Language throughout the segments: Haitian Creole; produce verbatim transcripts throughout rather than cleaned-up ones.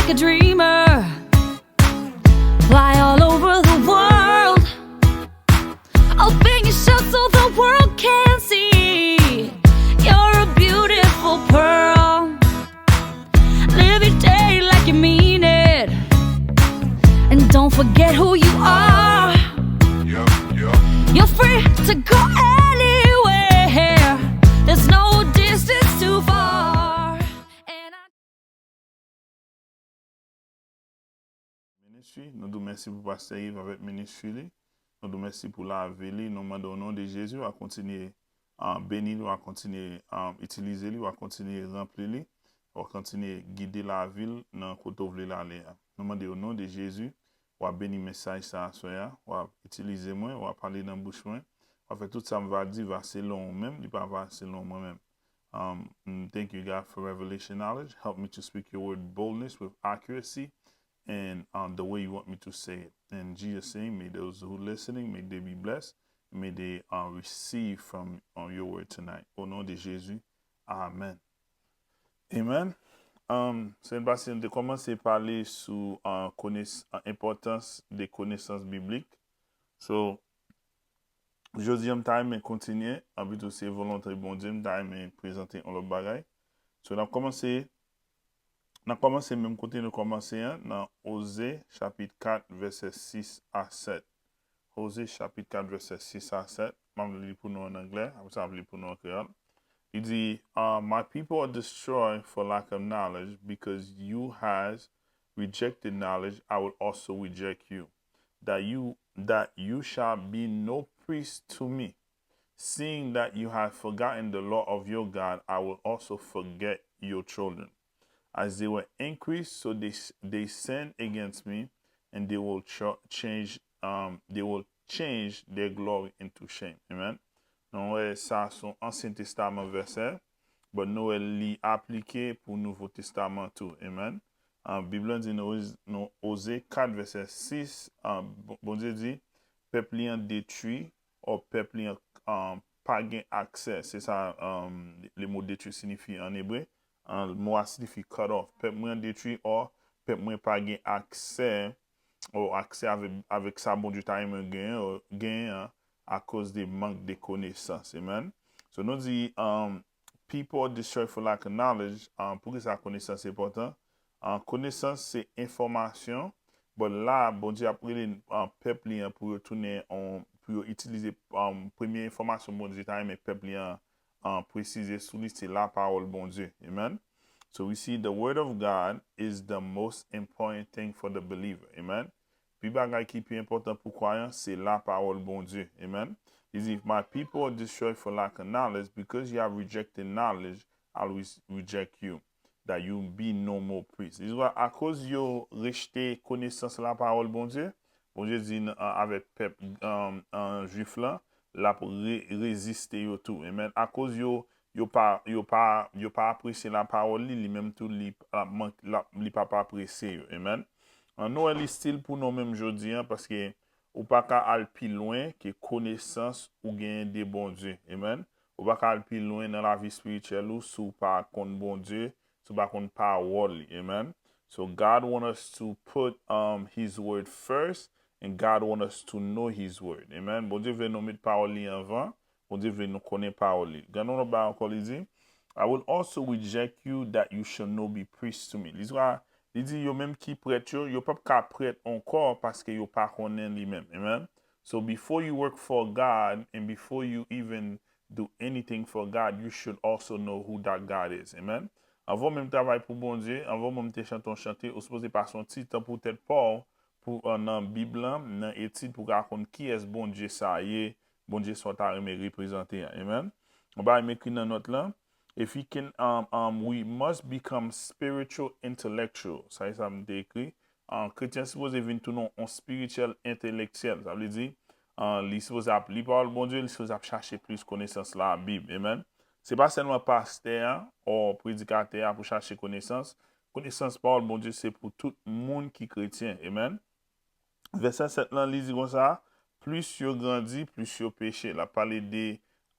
A dreamer. Fly all over the world. Open your shirt so the world can see. You're a beautiful pearl. Live your day like you mean it. And don't forget who you are. You're free to go anywhere. There's no distance too far. And I Ministry. Nou di w mèsi pou Pastè Yves avèk ministry li. Nou di w mèsi pou lavi li. Nou mande o non de Jezi, w a kontinye ah, beni li, w a kontinye ah, itilize li, w a kontinye ranpli li, w a kontinye gide lavi l nan kote w vle l ale a. Nou mande o non de Jezi, w a beni mesaj sa aswè a, w a itilize mwen, w a pale nan bouch mwen, w a fè tout sa m va di va selon ou menm, li pa va selon mwen menm. Um, mm, thank you, God, for revelation knowledge. Help me to speak your word boldness with accuracy and um, the way you want me to say it. In Jesus' name, may those who listening, may they be blessed. May they uh, receive from uh, your word tonight. Au nom de Jésus, amen. Amen. Um, semèn pase, nou te kòmanse pale sou uh, kones, uh, enpòtans de konesans biblik. So, jodi a, m ta renmen kontinye, anpi tou se volonte Bondye, m ta renmen prezante yon lòt bagay. So, n ap kòmanse, n ap kòmanse menm kote nou kòmanse an, nan Oze, chapit kat, vèsè sis a sèt. Oze, chapit kat, vèsè sis a sèt. M ap li pou nou an anglè, apre sa, m ap li pou nou an kreyòl. Li di, uh, My people are destroyed for lack of knowledge, because you has rejected knowledge, I will also reject you. That you that you shall be no priest to me. Seeing that you have forgotten the law of your God, I will also forget your children. As they were increased, so they they sinned against me, and they will ch- change um they will change their glory into shame. Amen. Nou wè sa se yon Ansyen Testaman vèsè, but nou wè li aplike pou Nouvo Testaman tou. Amen. Uh, Bib la di nou, nou Oze kat vèsè sis, uh, Bondye di, pèp li an detwi, o pèp li an um, pa gen aksè. Se sa um, le mo detwi siyifi an ebre. Uh, mo a siyifi cut off. Pèp mwen an detwi, o pèp mwen pa gen aksè, o aksè avèk, avèk sa Bondye ta renmen genyen, o genyen an, akoz de mank de konesans. Amen. So nou di, um, people are destroyed for lack of knowledge. Um, poukisa konesans enpòtan? Uh, konesans se enfòmasyon, but la, Bondye ap rele uh, pèp li an pou yo tounen, on, pou yo itilize um, premye enfòmasyon Bondye ta renmen pèp li an uh, presize sou li, se lapawòl Bondye. Amen. So we see the word of God is the most important thing for the believer. Amen. Pi bagay ki pi enpòtan pou kwayan, se lapawòl Bondye. Amen. Li di, My people are destroyed for lack of knowledge, because you have rejected knowledge, I will reject you, that you be no more priest. Li di, akoz yo rejte konesans lapawòl Bondye, Bondye di avèk pèp um, um, jwif la, l ap re, reziste yo tou. Amen. Akoz yo, yo pa, yo pa, yo pa apresye lapawòl li, li menm tou, li, l ap, li p ap apresye yo. Amen. An nou wè li still pou nou menm jodi an, paske ou pa ka al pi lwen ke konesans ou genyen de Bondye. Amen. Ou pa ka al pi lwen nan lavi espirityèl ou si w pa konn Bondye, si w pa konn pawòl li. Amen. So God want us to put um, his word first, and God want us to know his word. Amen. Bondye vle nou met pawòl li anvan. Bondye vle nou konnen pawòl li. Gade yon lòt bagay ankò, li di, I will also reject you, that you shall not be priest to me. Li di, li di yo menm ki prèt yo, yo p ap ka prèt ankò paske yo pa konnen li menm. Amen. So before you work for God and before you even do anything for God, you should also know who that God is. Amen. Anvan w menm travay pou Bondye, anvan w menm te chante yon chante, ou sipoze pase yon ti tan pou tèt pa w, pou uh, nan Bib lan, nan etid pou ka konn kiyès Bondye sa ye, Bondye sa w ta renmen reprezante an. Amen. Yon bagay m ekri nan nòt lan, if you can, um, um, we must become spiritual intellectual. Sa e sa m te ekri. Uh, kretyen sipoze vin tounen yon spirityèl entelektyèl. Sa vle di, uh, li sipoze ap li pawòl Bondye, li sipoze ap chache plis konesans la Bib. Amen. Se pa sèlman pastè a, o predikatè a pou chache konesans. Konesans pawòl Bondye se pou tout moun ki kretyen. Amen. Vèsè sèt lan, li di konsa, plis yo grandi, plis yo peche. L ap pale de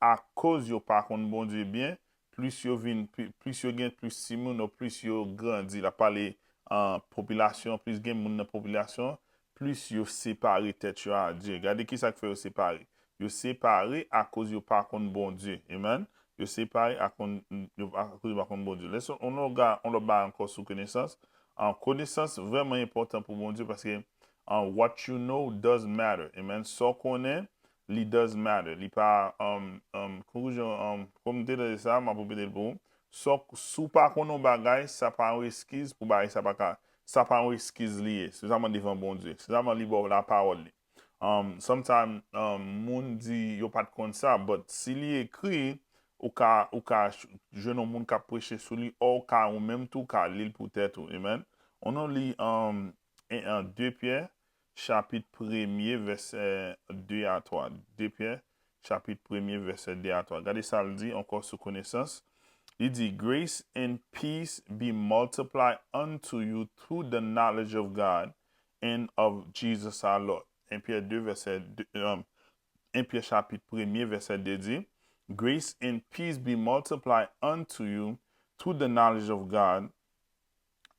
akoz yo pa konn Bondye byen, plis yo vin, plis yo gen plis timoun, o plis yo grandi. L ap pale an popilasyon, plis gen moun nan popilasyon, plis yo separe tèt yo a Dye. Gade ki sa k fè yo separe. Yo separe akoz yo pa konn Bondye. Amen. Yo separe akoz yo pa konn Bondye. Lè on lòt bagay ankò sou konesans. An konesans vrèman enpòtan pou Bondye paske an what you know does matter. Amen. Sa w konnen, li does matter. Li pa, um, um, konkluyon, um, kòm m te tande sa, m ap repete l pou ou. Sa w, si w pa konn yon bagay, sa pa yon eskiz pou bagay sa pa ka, sa pa yon eskiz li ye. Espesyalman devan Bondye. Espesyalman li ba w lapawòl li. Um, sometimes, um, moun di yo pa t konn sa, but si li ekri, ou ka, ou ka ch- jwenn yon moun k ap preche sou li, or ou ka, ou menm tou, ou ka li l pou tèt ou. Amen. Ann nou li, um, en, en, de Pyè, chapit premye, vèsè de a twa. De Pyè, chapit premye, vèsè de a twa. Gade sa l di ankò sou konesans. Li di, Grace and peace be multiplied unto you through the knowledge of God and of Jesus our Lord. En Pyè de, vèsè de, um, en Pyè chapit premye, vèsè de di, Grace and peace be multiplied unto you through the knowledge of God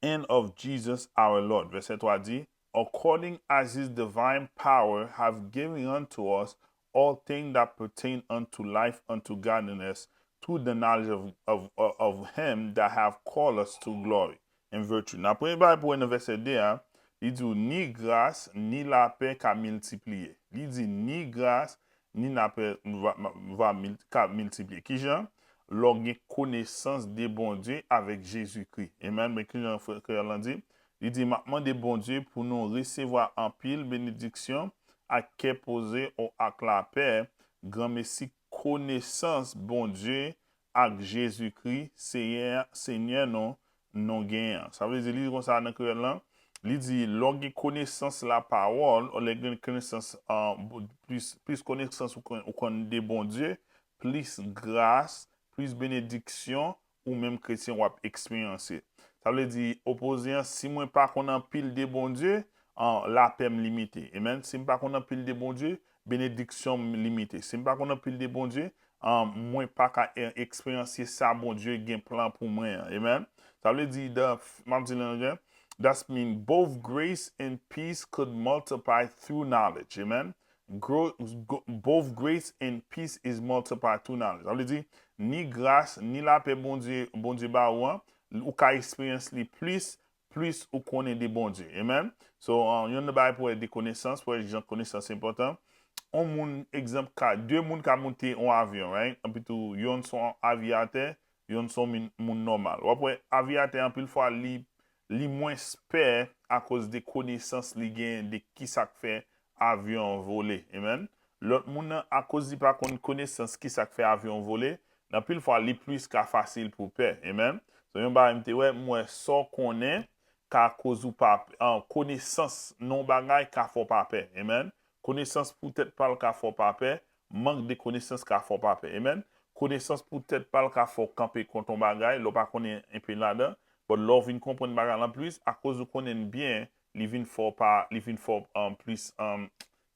and of Jesus our Lord. Vèsè twa di, According as his divine power have given unto us all things that pertain unto life unto godliness, through the knowledge of, of, of him that have called us to glory and virtue. Nan premye bagay pou wè nan vèsè de a, li di w ni gras, ni lapè ka miltipliye. Li di ni gras, ni lapè va, va mil- ka miltipliye. Kijan? Lè w gen konesans de Bondye avèk Jezikri. Amen. Men kijan frè kreyòl lan di? Li di, M ap mande Bondye pou nou resevwa anpil benediksyon ak kè poze o ak lapè, granmesi konesans Bondye ak Jezikri, Seyè, Senyè nou, nou genyen an. Sa vle di, li di konsa nan kreyòl lan, li di, lè w gen konesans lapawòl, lè w gen konesans, ah, plis, plis konesans ou konn, ou konn de Bondye, plis gras, plis benediksyon, ou menm kretyen w ap eksperyanse. Sa vle di, opoze an, si mwen pa konn anpil de Bondye, an, lapè m limite. Amen. Si m pa konn anpil de Bondye, benediksyon m limite. Si m pa konn anpil de Bondye, an, mwen pa ka e- eksperyanse sa Bondye gen plan pou mwen an. Amen. Sa vle di, the, m ap di l an anglè, that's mean both grace and peace could multiply through knowledge. Amen. Gro- go- both grace and peace is multiplied through knowledge. Sa vle di, ni gras, ni lapè Bondye, Bondye ba ou an, ou ka eksperyans li plis, plis ou konnen de Bondye. Amen. So, um, yon nan bagay pou wè de konesans, pou wè jan konesans enpòtan. On moun, egzanp, ka, de moun ka monte on avyon, right? Anpi tou, yonn se on aviyatè, yonn se on min- moun nòmal. W ap wè, aviyatè, anpil fwa, li, li mwens pè akoz de konesans li gen de ki sa k fè avyon an vole. Amen. Lòt moun nan, akoz li pa konn konesans ki sa k fè avyon an vole, anpil fwa, li plis ka fasil pou pè. Amen. So, yon bagay m te wè, m wè sa w konnen ka koz ou pa, an, konesans nan yon bagay ka fè w pa pè. Amen. Konesans pou tèt pa l ka fè w pa pè, mank de konesans ka fè w pa pè. Amen. Konesans pou tèt pa l ka fè w kanpe kont yon bagay, lè w pa konnen enpe ladan, but lè w vin konprann bagay lan plis, akoz ou konnen l byen, li vin fè w pa, li vin fè w, um, plis, um,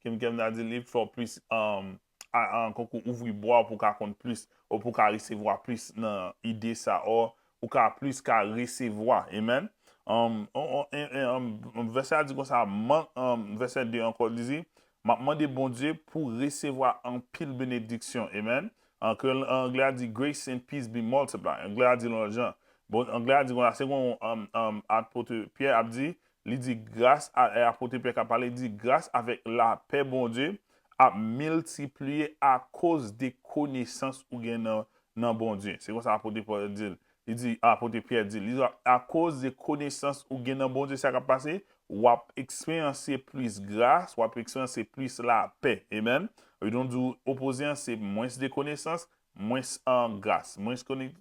kèm kèm ta di, li fè w plis, um, a, a, konkou ouvri bra w pou w ka konn plis, ou pou w ka resevwa plis nan ide sa, ou ou ka plis ka resevwa. Amen. Um, on- on- en- en- um, vèsè a di konsa, man- um, vèsè de ankò, li di, M ap mande Bondye pou resevwa anpil benediksyon. Amen. An kreyòl, an anglè a di, Grace and peace be multiplied. Anglè a di l yon lòt jan. Bon, anglè a di konsa, se kon, um, um, apot Pyè ap di, li di, gras a, e apot Pyè k ap pale, li di, gras avèk lapè Bondye ap miltipliye akoz de konesans ou gen nan, nan Bondye. Se konsa apot Pyè di l. Li di, apot Pyè di l, li di, akoz de konesans ou gen nan Bondye, sa k ap pase, w ap eksperyanse plis gras, w ap eksperyanse plis lapè. Amen. Li di, opoze an, se mwens de konesans, mwens, an, gras, mwens kone-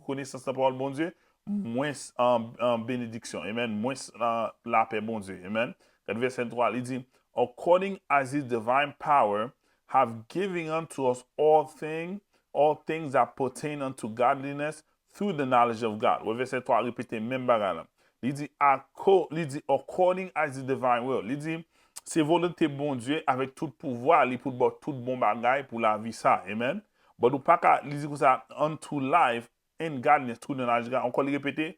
konesans nan pawòl Bondye, mwens, an, an, benediksyon. Amen. Mwens, an, lapè Bondye. Amen. Gade vèsè twa, li di, According as his divine power have given unto us all things, all things that pertain unto godliness through the knowledge of God. Wè vèsè twa repete menm bagay la. Li di, ako, li di, according as the divine will. Li di, se volonte Bondye avèk tout pouvwa li pou l ba w tout bon bagay pou lavi sa. Amen. But ou pa ka, li di konsa, unto life and godliness through the knowledge of God. Ankò, li repete,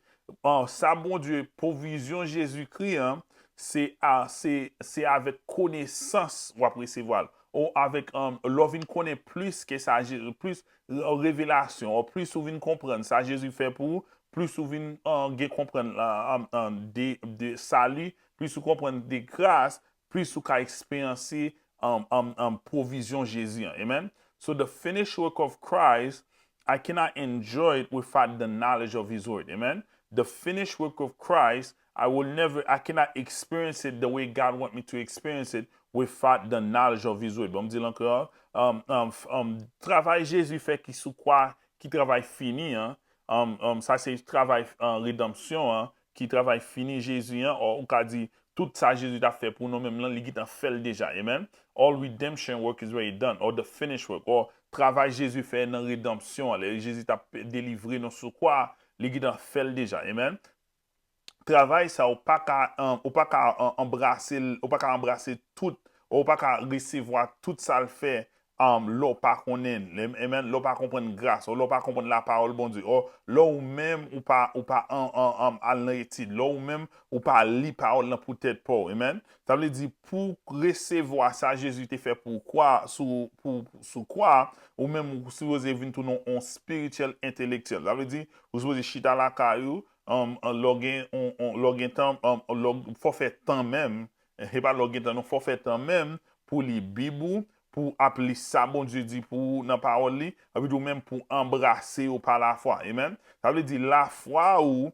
An, sa Bondye, pwovizyon Jezikri an, se a, se, se avèk konesans w ap resevwa l. Ou avèk, um, lè w vin konnen plis ke sa Jezi, plis, uh, revelasyon, ou plis ou vin konprann sa Jezi fè pou ou, plis ou vin, uh, gen konprann, uh, um, um, de, de sali, plis ou konprann de gras, plis ou ka eksperyanse, um, um, um, pwovizyon Jezi an. Amen. So the finished work of Christ, I cannot enjoy it without the knowledge of his word. Amen. The finished work of Christ, I will never, I cannot experience it the way God want me to experience it without the knowledge of his word. Bon, m di l ankò, um, um, f- um, travay Jezi fè ki sou kwa, ki travay fini an, um, um, sa se travay, uh, redanmsyon an, ki travay fini Jezi an, ou ka di tout sa Jezi t ap fè pou nou menm lan, li gentan fè l deja. Amen. All redemption work is already done, or the finished work, or travay Jezi fè nan redanmsyon an, lè Jezi t ap delivre nou sou kwa, li gentan fè l deja. Amen. Travay sa ou pa ka, um, ou pa ka, um, anbrase l, ou pa ka anbrase tout, ou pa ka resevwa tout sa l fè, um, lè w pa konnen l. Amen. Lè w pa konprann gras, ou lè w pa konprann lapawòl Bondye, ou lè ou menm ou pa, ou pa an, an, an, al nan etid, lè ou menm ou pa li pawòl lan pou tèt pa w. Amen. Sa vle di, pou resevwa sa Jezi te fè pou kwa, sou, pou, sou kwa, ou menm ou sipoze vin tounen yon spiritual intellectual. Sa vle di, ou sipoze chita lakay ou, um, lè w gen, on, on, lè w gen tan, um, lè w, fò w fè tan menm, e pa lè w gen tan non, fò w fè tan menm pou li Bib ou, pou ap li sa Bondye di pou ou nan pawòl li, epi tou menm pou anbrase yo pa lafwa. Amen. Sa vle di lafwa ou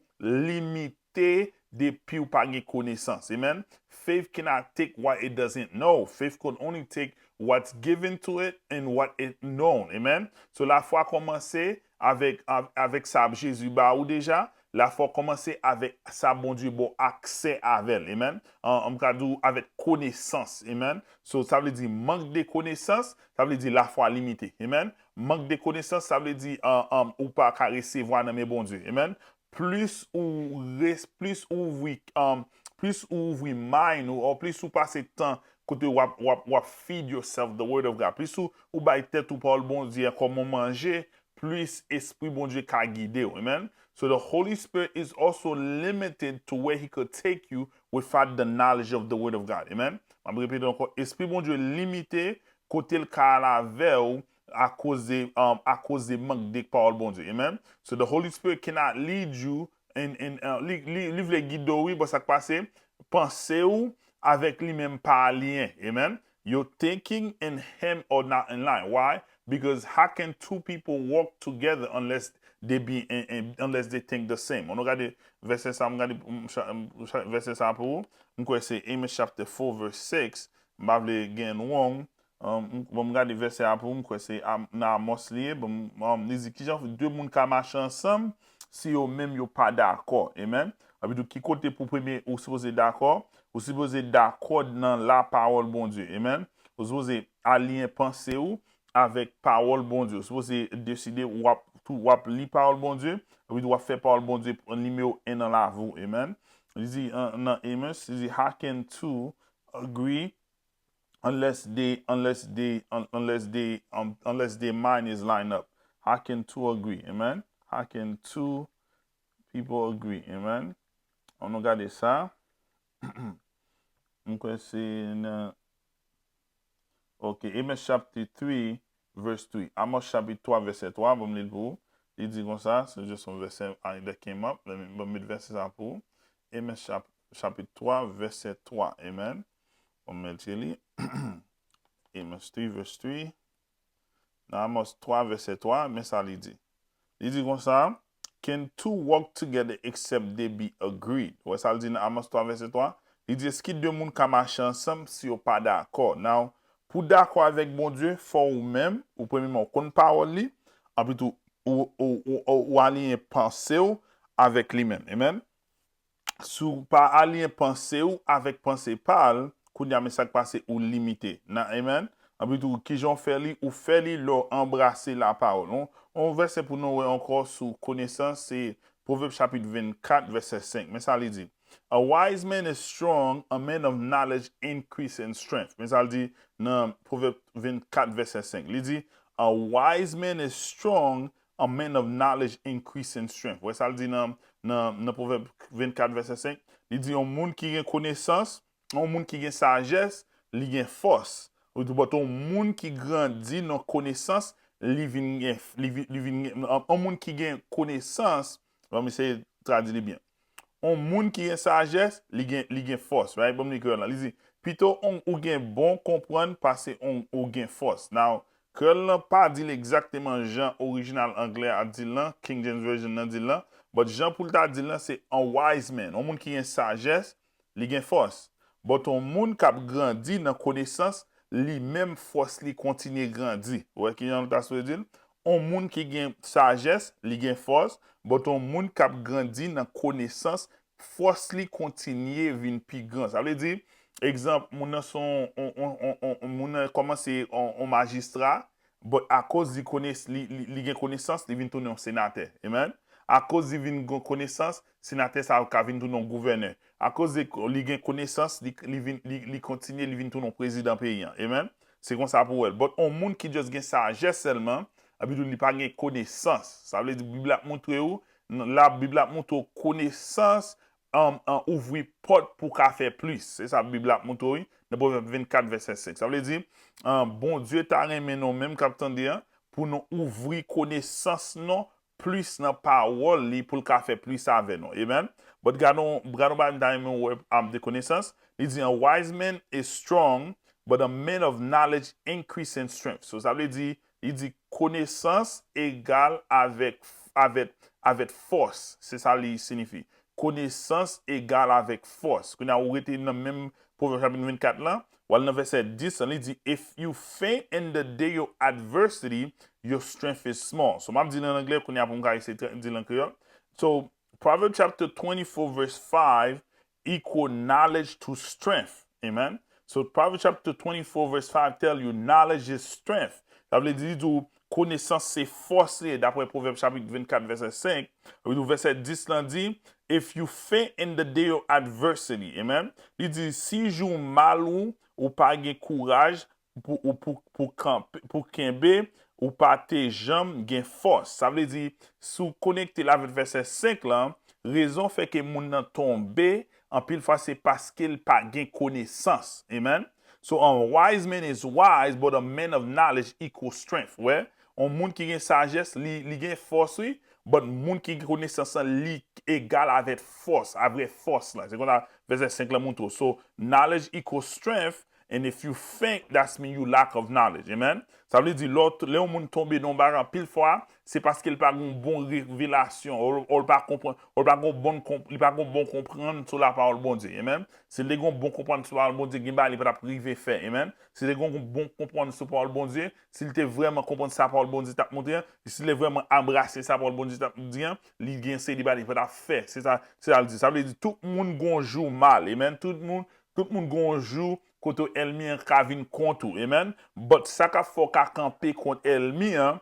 limite depi ou pa gen konesans. Amen. Faith cannot take what it doesn't know. Faith can only take what's given to it and what it known. Amen. So lafwa kòmanse avèk, av- avèk sa Jezi ba ou deja. Lafwa kòmanse avèk sa Bondye ba w aksè avè l. Amen. An, an, m ka di w avèk konesans. Amen. So, sa vle di mank de konesans, sa vle di lafwa limite. Amen. Mank de konesans, sa vle di, an, an, ou pa ka resevwa nan men Bondye. Amen. Plis ou res, plis ou ouvri, um, plis ou ouvri mind ou, ou plis ou pase tan kote w ap, w ap, w ap feed yourself the word of God. Plis ou, ou bay tèt ou pawòl Bondye an kòm yon manje, plis Espri Bondye ka gide w. Amen. So the Holy Spirit is also limited to where he could take you without the knowledge of the word of God. Amen. M ap repete ankò, Espri Bondye limite kote l ka al avè w akoz de, um, akoz de mank de pawòl Bondye. Amen. So the Holy Spirit cannot lead you and, and, uh, li, li, li vle gide w, wi, bon, sa k pase, panse w avèk li menm pa aliyen. Amen. Your thinking and him are not in line. Why? Because how can two people walk together unless they be in, in, unless they think the same? An nou gade vèsè sa, m gade, m, cha- m, cha- vèsè sa pou ou. M kwè se Amos chapter four verse six. M pa vle gen wrong. Um, m- bon, m gade vèsè a pou ou, m kwè se Am- nan Amos li ye. Bon, um, li di, kijan de moun ka mache ansanm si yo menm yo pa dakò? Amen. Epi tou, ki kote pou premye ou sipoze dakò? Ou sipoze dakò nan lapawòl Bondye. Amen. Ou sipoze aliyen panse ou avèk pawòl Bondye. Ou sipoze deside w ap, tou, w ap li pawòl Bondye, epi tou w ap fè pawòl Bondye nimewo en nan lavi w. Amen. Li di, an- nan Amos, li di, how can two agree unless they, unless they, un- unless they, um, unless their mind is lined up? How can two agree? Amen. How can two people agree? Amen. An nou gade sa. M kwè se nan, ok, Amos chapter three, verse three. Amos chapit twa, vèsè twa, ban m li l pou ou. Li di konsa, se just yon vèsè I- that came up. Let me, ban m met vèsè sa pou ou. Amos chap- chapit twa, vèsè twa. Amen. Ban m met li. Amos three, verse three. Nan Amos twa, vèsè twa, men sa li di. Li di konsa, can two walk together except they be agreed? Ou wè sa l di nan Amos twa, vèsè twa? Li di, èske de moun ka mache ansanm si yo pa dakò? Now, pou dakò avèk Bondye, fò ou menm, ou premyèman, ou konn pawòl li, anpi tou, ou, ou, ou, ou, ou aliyen panse w avèk li menm. Amen. Si w pa aliyen panse w avèk panse pa l, kounye a men sa k pase, ou limite. Nan, amen. Anpi tou, kijan w fè li? Ou fè li lè w anbrase lapawòl. On, on vèsè pou nou wè ankò sou konesans, se Pwovèb chapit vennkat, vèsè senk. Men sa li di, a wise man is strong, a man of knowledge increase in strength. Men sa li di nan Pwovèb vennkat, vèsè senk. Li di, a wise man is strong, a man of knowledge increase in strength. Wè sa l di nan, nan, nan Pwovèb vennkat vèsè senk. Li di, yon moun ki gen konesans, yon moun ki gen sajès, li gen fòs. Ou di, but yon moun ki grandi nan konesans, li vin gen, li vin, li vin gen, yon moun ki gen konesans, bon, m eseye tradui li byen. Yon moun ki gen sajès, li gen, li gen fòs, right? Bon, m li kreyòl la. Li di, pito on, ou gen bon konprann pase on, ou gen fòs. Now, kreyòl lan pa di l egzakteman jan orijinal anglè a di l lan, King James Version nan di l lan, but jan pou l ta di l lan, se a wise man, yon moun ki gen sajès, li gen fòs. But yon moun k ap grandi nan konesans, li menm fòs li kontinye grandi. Ou wè kijan l ta sou di l? Yon moun ki gen sajès, li gen fòs, but yon moun k ap grandi nan konesans, fòs li kontinye vin pi gran. Sa vle di, egzanp, moun nan se yon, on, on, on, on, moun nan kòmanse on, on majistra, but akoz li, kones, li, li, li gen konesans, li vin tounen yon senatè. Amen. Akoz li vin gen konesans, senatè sa a ka vin tounen yon gouvènè. Akoz li, li gen konesans, li, li, vin, li, li kontinye, li vin tounen yon prezidan peyi an. Amen. Se konsa pou wè l. But on moun ki just gen sajès sèlman, epi tou li pa gen konesans. Sa vle di, Bib la ap montre ou, la, Bib la ap montre ou konesans an, an ouvri pòt pou w ka fè plis. Se sa Bib la ap montre w, wi, nan Pwovèb vennkat, vèsè senk. Sa vle di, an, Bondye ta renmen nou menm k ap tande an, pou nou ouvri konesans nou plis nan pawòl li, pou l ka fè plis avè nou. Amen. But gade yon, gade yon bagay m ta renmen wè, am, de konesans. Li di, a wise man is strong, but a man of knowledge increase in strength. So, sa vle di, li di, konesans egal avèk, avèk, avèk fòs. Se sa li siyifi. Konesans egal avèk fòs. Kounye a, ou rete nan menm Pwovèb chapit vennkat lan, w al nan vèsè dis lan, li di, if you faint in the day of adversity, your strength is small. So, m ap di l an anglè, kounye a pou m ka eseye tra- di l an kreyòl. So, Proverbs chapter twenty-four verse five equal knowledge to strength. Amen. So, Proverbs chapter twenty-four verse five tell you knowledge is strength. Sa vle di, li di w, konesans se fòs li ye, daprè Pwovèb chapit vennkat, vèsè senk. Li di w, vèsè dis lan di, if you faint in the day of adversity. Amen. Li di, si jou mal ou, ou pa gen kouraj, pou, ou pou, pou kanpe, pou kenbe, ou pa te janm gen fòs. Sa vle di, si w konekte l avèk vèsè senk lan, rezon fè ke moun nan tonbe, anpil fwa se paske l pa gen konesans. Amen. So, a wise man is wise, but a man of knowledge equals strength. Wè, yon moun ki gen sajès, li, li gen fòs, wi, but moun ki gen konesans lan, li egal avèk fòs, avè fòs lan. Se konsa vèsè senk lan montre w. So, knowledge equals strength, and if you faint, that's mean you lack of knowledge. Amen. Sa vle di, lè w t- lè yon moun tonbe nan yon bagay, anpil fwa, se paske l pa gen yon bon revelasyon, ou, ou l pa konprann, ou l pa gen yon bon konp- li pa gen yon bon konprann sou lapawòl Bondye. Amen. Si l te gen yon bon konprann sou lapawòl Bondye, gen bagay li pa t ap rive fè. Amen. Si l te gen yon bon konprann sou pawòl Bondye, si l te vrèman konprann sa pawòl Bondye t ap montre an, si l te vrèman anbrase sa pawòl Bondye t ap di an, li gen seri de bagay li pa t ap fè. Se sa, se sa l di. Sa vle di, tout moun gen yon jou mal. Amen. Tout moun, tout moun gen yon jou kote ènmi an ka vin kont ou. Amen. But sa k ap fè w ka kanpe kont ènmi an,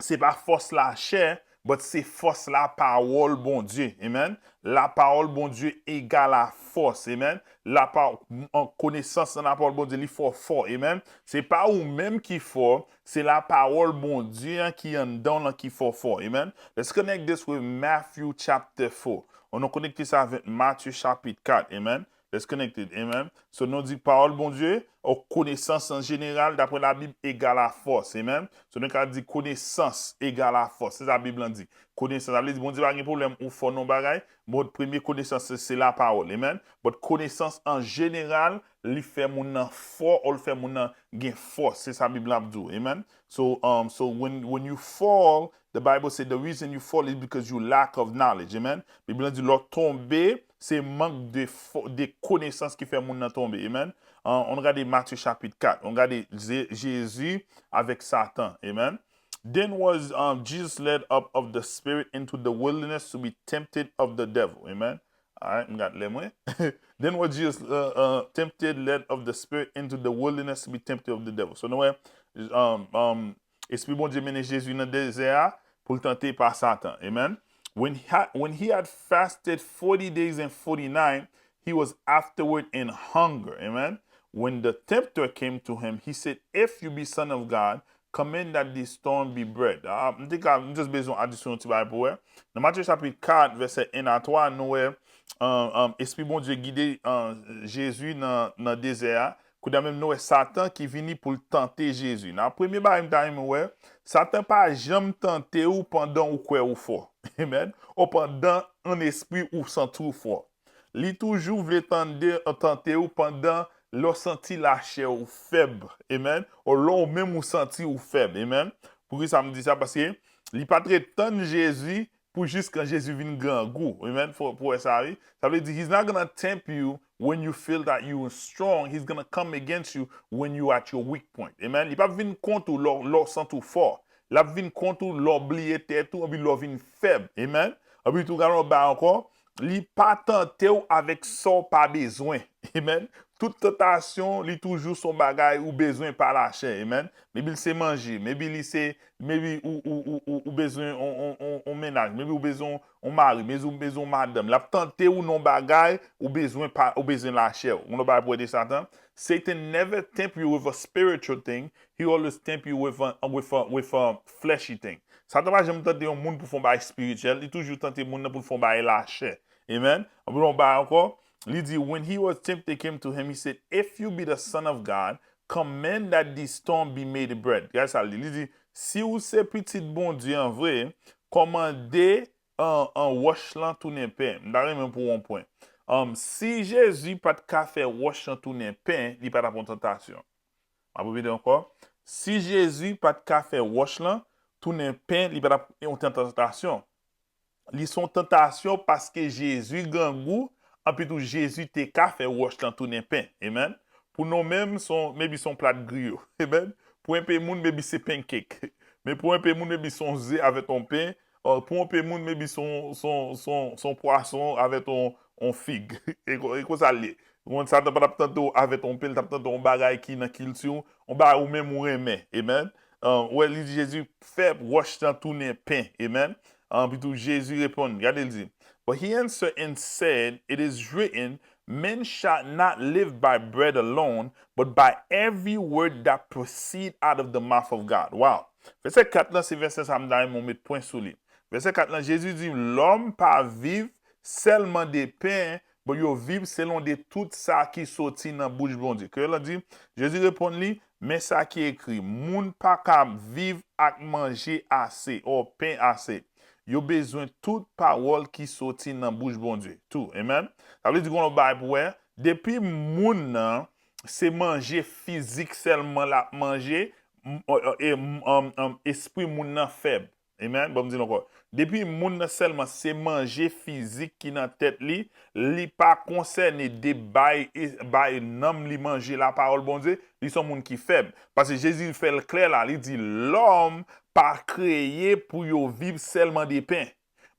se pa fòs lachè, but se fòs lapawòl Bondye. Amen. Lapawòl Bondye egal a fòs. Amen. Lapa- an konesans nan lapawòl Bondye, li fò fò. Amen. Se pa ou menm ki fò, se lapawòl Bondye an ki anndan w lan ki fò fò. Amen. Let's connect this with Matthew chapter four. Ann nou konekte sa avèk Matye chapit kat. Amen. Let's connect it. Amen. So, nou di pawòl Bondye, ou konesans an jeneral, daprè Labib, egal a fòs. Amen. So, nou ka di konesans egal a fòs. Se sa Bib lan di. Konesans, sa vle di Bondye pa gen pwoblèm ou fò nan yon bagay. Bon, premye konesans, se, se lapawòl. Amen. But konesans an jeneral, li fè moun nan fò, ou l fè moun nan gen fòs. Se sa Bib lan ap di w. Amen. So, um, so when, when you fall, the Bible said the reason you fall is because you lack of knowledge. Amen. Bib lan di lè w tonbe, se mank de fò- de konesans ki fè moun nan tonbe. Amen. An, ann gade Matye chapit kat. Ann gade Ze- Jezi avèk Satan. Amen. Then was, um, Jesus led up of the spirit into the wilderness to be tempted of the devil. Amen. Alright, m gade lè mwen. Then was Jesus, uh, uh, tempted, led of the spirit into the wilderness to be tempted of the devil. So, nou wè, um, um, Espri Bondye mennen Jezi nan dezè a pou l tante pa Satan. Amen. When he, had, when he had fasted forty days and forty nights, he was afterward in hunger. Amen. When the tempter came to him, he said, if you be son of God, Command that this stone be bread. Ah, m te ka, m just bezwen adisyon yon ti bagay pou wè. Nan Matye chapit kat, vèsè en a twa, nou wè, um, um, Espri Bondye gide, um, Jezi nan, nan dezè a. Kounye a menm, nou wè Satan ki vini pou l tante Jezi. Nan premye bagay m ta renmen wè, Satan pa janm tante w pandan ou kwè ou fò. Amen. Ou pandan an espri ou santi w fò. Li toujou vle tande, tante w pandan lè w santi lachè w fèb. Amen. Ou lè w menm ou santi w fèb. Amen. Poukisa m di sa? Paske li pa t ret tann Jezi pou jis kan Jezi vin grangou. Amen. Fò pou wè sa, wi. Sa vle di, he's not gonna tempt you when you feel that you are strong. He's gonna come against you when you at your weak point. Amen. Li p ap vin kont ou lè w- lè w santi w fò. L ap vin kont ou lè w bliye tèt ou, anpi lè w vin fèb. Amen. Anpi tou, gade yon bagay ankò, li pa tante w avèk sa w pa bezwen. Amen. Tout tantasyon, li toujou se yon bagay ou bezwen pa lachè. Amen. Maybe li se manje, maybe li se, maybe ou, ou, ou, ou, ou bezwen on, on, on, on mennaj, maybe ou bezwen on mari, maybe ou bezwen on madanm. L ap tante w nan bagay ou bezwen pa, ou bezwen lachè w. Ou nan bagay pou ede Satan. Satan never tempt you with a spiritual thing. He always tempt you with a, with a, with a fleshy thing. Satan pa janm tante yon moun pou fè yon bagay espirityèl. Li toujou tante moun nan pou l fè yon bagay lachè. Amen. Anpi yon bagay ankò, li di, when he was tempted came to him, he said, if you be the son of God, command that this stone be made bread. Gade sa li di. Li di, si ou se pitit Bondye an vre, kòmande an, an wòch lan tounen pen. M ta renmen pou yon pwen. Um, si Jezi pa t ka fè wòch lan tounen pen, li pa t ap yon tantasyon. M ap repete ankò. Si Jezi pa t ka fè wòch lan tounen pen, li pa t ap yon tantasyon. Li se yon tantasyon paske Jezi grangou, anpi tou Jezi te ka fè wòch lan tounen pen. Amen. Pou nou menm, se yon, maybe se yon plat griyo. Amen. Pou enpe moun, maybe se pancake. Men pou enpe moun, maybe se yon ze avèk yon pen. Ò, pou enpe moun, maybe se yon, se yon, se yon, se yon pwason avèk yon, yon fig. E kon- e konsa l ye. Ou konn Satan pa t ap tante w avèk yon pen, l t ap tante w yon bagay ki nan kilti w, yon bagay ou menm ou renmen. Amen. Ou wè, li di Jezi, fè wòch lan tounen pen. Amen. Anpi tou, Jezi reponn, gade l di, but he answered and said, it is written, man shall not live by bread alone, but by every word that proceed out of the mouth of God. Wow. Vèsè kat lan, se vèsè sa m ta renmen w met pwen sou li. Vèsè kat lan, Jezi di, lòm pa viv sèlman de pen, but yo viv selon de tout sa ki soti nan bouch Bondye. Kreyòl lan di, Jezi reponn li, men sa ki ekri, moun pa ka viv ak manje ase, o pen ase. Yo bezwen tout pawòl ki soti nan bouch Bondye tou. Amen. Sa vle di gon lòt bagay pou wè, depi moun nan se manje fizik sèlman l ap manje, m- e m- m- m- espri moun nan fèb. Amen. Bon, m di l ankò. Depi moun nan sèlman se manje fizik ki nan tèt li, li pa konsène de bay, bay nanm li manje lapawòl Bondye, li se yon moun ki fèb. Paske Jezi fè l klè la, li di, lòm pa kreye pou yo viv sèlman de pen.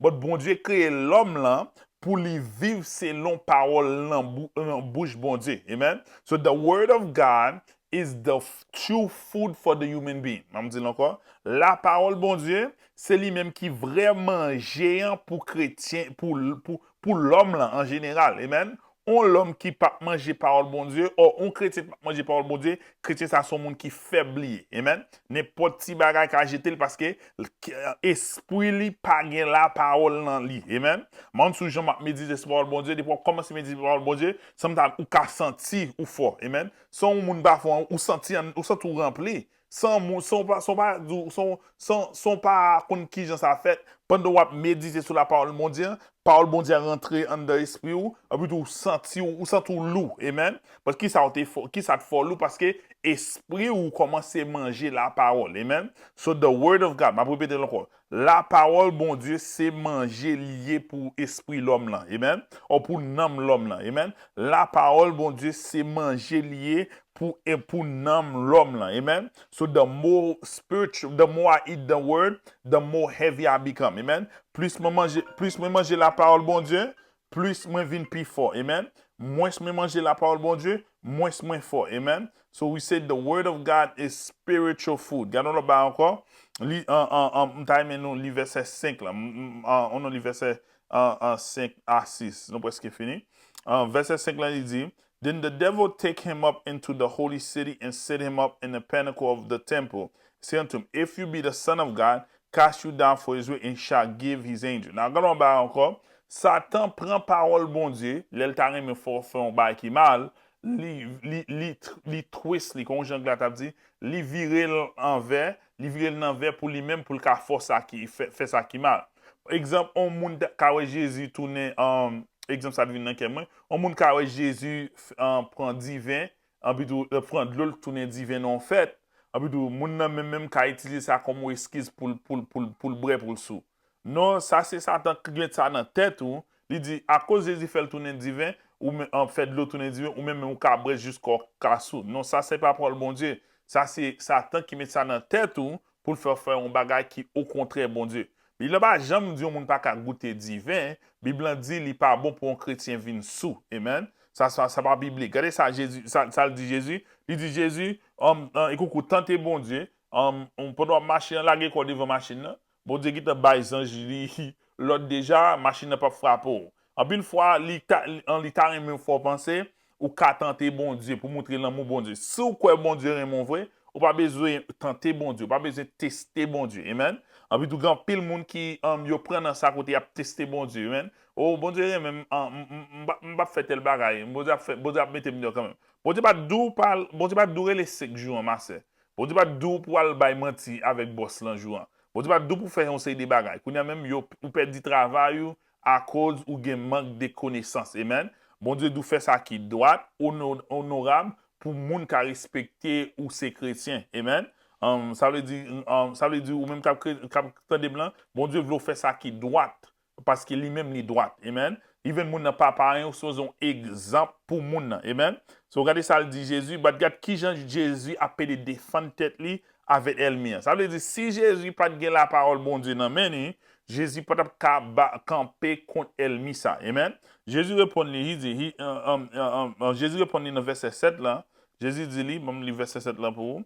But Bondye kreye lòm lan pou li viv selon pawòl nan bou- nan bouch Bondye. Amen. So the word of God is the f- true food for the human being. M ap di l ankò. Lapawòl Bondye, se li menm ki vrè manje an pou kretyen, pou, pou, pou lòm lan an jeneral. Amen. On lòm ki p ap manje pawòl Bondye, o on kretyen ki p ap manje pawòl Bondye, kretyen sa se yon moun ki fèb li ye. Amen. Nenpòt ti bagay ka jete l paske l- k- espri li pa gen lapawòl nan li. Amen. Mwen sou jan m ap medite sou pawòl Bondye, depi w ap kòmanse medite sou pawòl Bondye, sanm ta ou ka santi ou fò. Amen. San yon moun pa fò, ou santi an- ou santi w ranpli. San moun, san w pa, san w pa, san, san, san w pa konn kijan sa fèt, pandan w ap medite sou lapawòl Bondye an, pawòl Bondye a rantre anndan espri w, anpi tou ou santi w, ou santi w lou. Amen. Paske kisa w te fò, kisa t fè w lou? Paske espri w kòmanse manje lapawòl. Amen. So the word of God, m ap repete l ankò. Lapawòl Bondye se manje li ye pou espri lòm lan. Amen. Ou pou nanm lòm lan. Amen. Lapawòl Bondye se manje li ye pou, e pou nanm lòm lan. Amen. So the more spiritual, the more I eat the word, the more heavy I become. Amen. Plis mwen manje, plis mwen manje lapawòl Bondye, plis mwen vin pi fò. Amen. Mwens mwen manje lapawòl Bondye, mwens mwen fò. Amen. So we say the word of God is spiritual food. Gade yon lòt bagay ankò. Li, an, an, an, m ta renmen nou li vèsè senk la. M, m, an, an nou li vèsè, an, an, senk a sis. Nou prèske fini. An, vèsè senk la, li di, then the devil take him up into the holy city and set him up in the pinnacle of the temple Say unto him, if you be the Son of God, cast you down, for it is written, he shall give his angel. Now, gade yon bagay ankò. Satan pran pawòl Bondye, lè l ta renmen fè, fè yon bagay ki mal, li, li, li, li twist li, kon jan Gla t ap di, li vire l anvè, li vire l nan vè pou li menm, pou l ka fè sa ki, fè, fè sa ki mal. Egzanp, yon moun ta, ka wè Jezi tounen, um, egzanp sa t vin nan kè mwen, yon moun ka wè Jezi, um, pran diven, anpi tou, l pran dlo, l tounen diven nan yon fèt, anpi tou, moun nan menm, menm ka itilize sa kòm yon eskiz pou l, pou l, pou l, pou l bwè, pou l sou. Non, sa se Satan ki met sa nan tèt ou. Li di, akoz Jezi fè l tounen diven, ou men, an, fè dlo tounen diven, ou menm, menm ou ka bwè jiska w ka sou. Non, sa se pa pawòl Bondye. Sa se Satan ki met sa nan tèt ou pou l fè w fè yon bagay ki okontrè Bondye. Bib la pa janm di yon moun pa ka goute diven. Bib lan di li pa bon pou yon kretyen vin sou. Amen. Sa, sa, sa pa biblik. Gade sa Jezi, sa, sa l di Jezi. Li di Jezi, um, um, e koukou, tante Bondye. Um, um, pandan w ap mache an, lage kò w devan machin nan. Bondye gentan bay zanj li lòd deja, machin nan p ap frape w. Anpil fwa, li ta, li, an, li ta renmen fè w panse, ou ka tante Bondye pou montre lanmou Bondye. Si w kwè Bondye renmen w vre, ou pa bezwen tante Bondye, ou pa bezwen teste Bondye. Amen. Anpi tou, gen anpil moun ki, um, yo pran nan sa kote y ap teste Bondye. Amen. O, Bondye renmen m, an, m, m, m, m p ap fè tèl bagay. Bondye ap fè, Bondye ap mete m deyò kanmenm. Bondye pa t di w pa, Bondye pa t di w rele senk jou an, ma sè. Bondye pa t di w pou w al bay manti avèk bòs lan jou an. Bondye pa t di w pou w fè yon seri de bagay. Kounye a menm, yo, ou pèdi travay ou akoz ou gen mank de konesans. Amen. Bondye di w fè sa ki dwat, ono-, onorab, pou moun ka respekte ou se kretyen. Amen. Um, sa vle di, um, sa vle di ou menm k ap kre-, k ap tande m lan, Bondye vle w fè sa ki dwat, paske li menm li dwat. Amen. Even moun nan pa payen, ou sipoze yon egzanp pou moun nan. Amen. So, gade sa l di Jezi, but gad kijan Jezi ap pede defann tèt li avèk ènmi an. Sa vle di, si Jezi pa t gen lapawòl Bondye nan men li, Jezi pa t ap ka ba, kanpe kont ènmi sa. Amen. Jezi reponn li, he di, he, um, um, um, um, Jezi reponn li nan vèsè sèt la. Jezi di li, ban m li vèsè sèt la pou ou.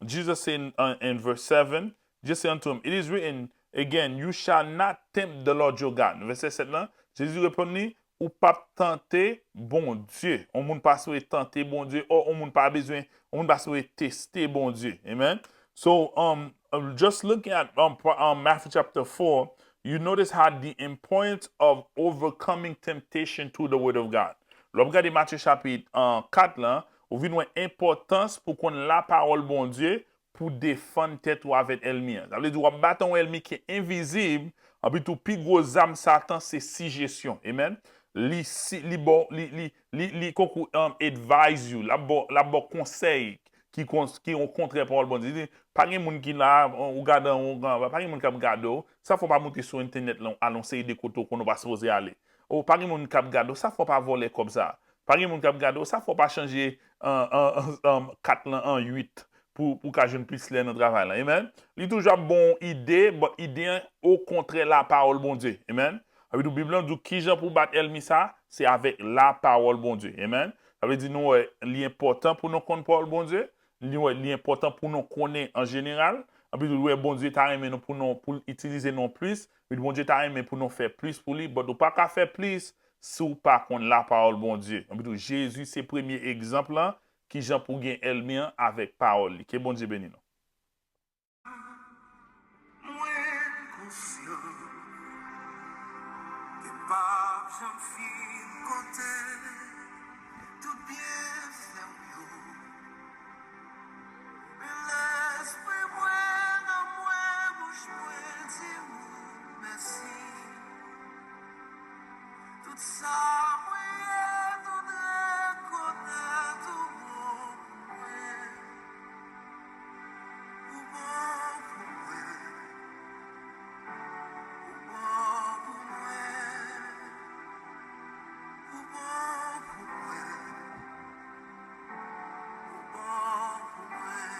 Jesus say in, uh, in verse seven, Jesus say unto him, it is written, again, you shall not tempt the Lord your God. Vèsè sèt la, Jezi reponn li, ou p ap tante Bondye. Yon moun pa sipoze tante Bondye, o yon moun pa bezwen, yon moun pa sipoze teste Bondye. Amen. So, um, uh, just looking at, um, pro-, um, Matthew chapter four, you notice how the importance of overcoming temptation through the word of God. Lè w ap gade Matye chapit, uh, kat la, ou vin wè enpòtans pou konn lapawòl Bondye pou defann tèt ou avèk ènmi an. Sa vle di w ap batay yon ènmi ki envizib, anpi tou pi gwo zam Satan se sijesyon. Amen. Li si, li ba w, li, li, li, li konkou, um, advise you. L ap ba w, l ap ba w konsèy ki kon-, ki yon kontrè pawòl Bondye. Li di, pa gen moun ki la, ou gade anwo, pa gen moun k ap gade w. Sa fè w pa moute sou entènèt lan, al yon seri de kote w konnen w pa sipoze ale. O, pa gen moun k ap gade w. Sa fè w pa vòlè kòb sa. Pa gen moun k ap gade w. Sa fè w pa chanje, an, an, an, an, kat lan an uit pou, pou w ka jwenn plis lè nan travay lan. Amen. Li toujou ap ba w ide, but ide an okontrè lapawòl Bondye. Amen. Sa vle di Bib lan di w kijan pou w bat ènmi sa, se avèk lapawòl Bondye. Amen. Sa vle di nou wè, li enpòtan pou nou konn pawòl Bondye, nou wè, li enpòtan pou nou konnen an jeneral, anpi tou nou wè Bondye ta renmen nou pou nou, pou l itilize nou plis, epi Bondye ta renmen pou nou fè plis pou li, but ou pa ka fè plis si w pa konn lapawòl Bondye. Anpi tou, Jezi se premye egzanp lan, kijan pou gen ènmi an avèk pawòl li. Ke Bondye beni nou. Mwen konsyan, ke p ap janm fin konte tout byenfè w yo. Men lespri mwen nan mwen, bouch mwen di w mèsi. Tout sa mwen ye, tout rekonèt ou bon pou mwen. Ou bon pou mwen. Ou bon pou mwen. Ou bon pou mwen. Ou bon pou mwen.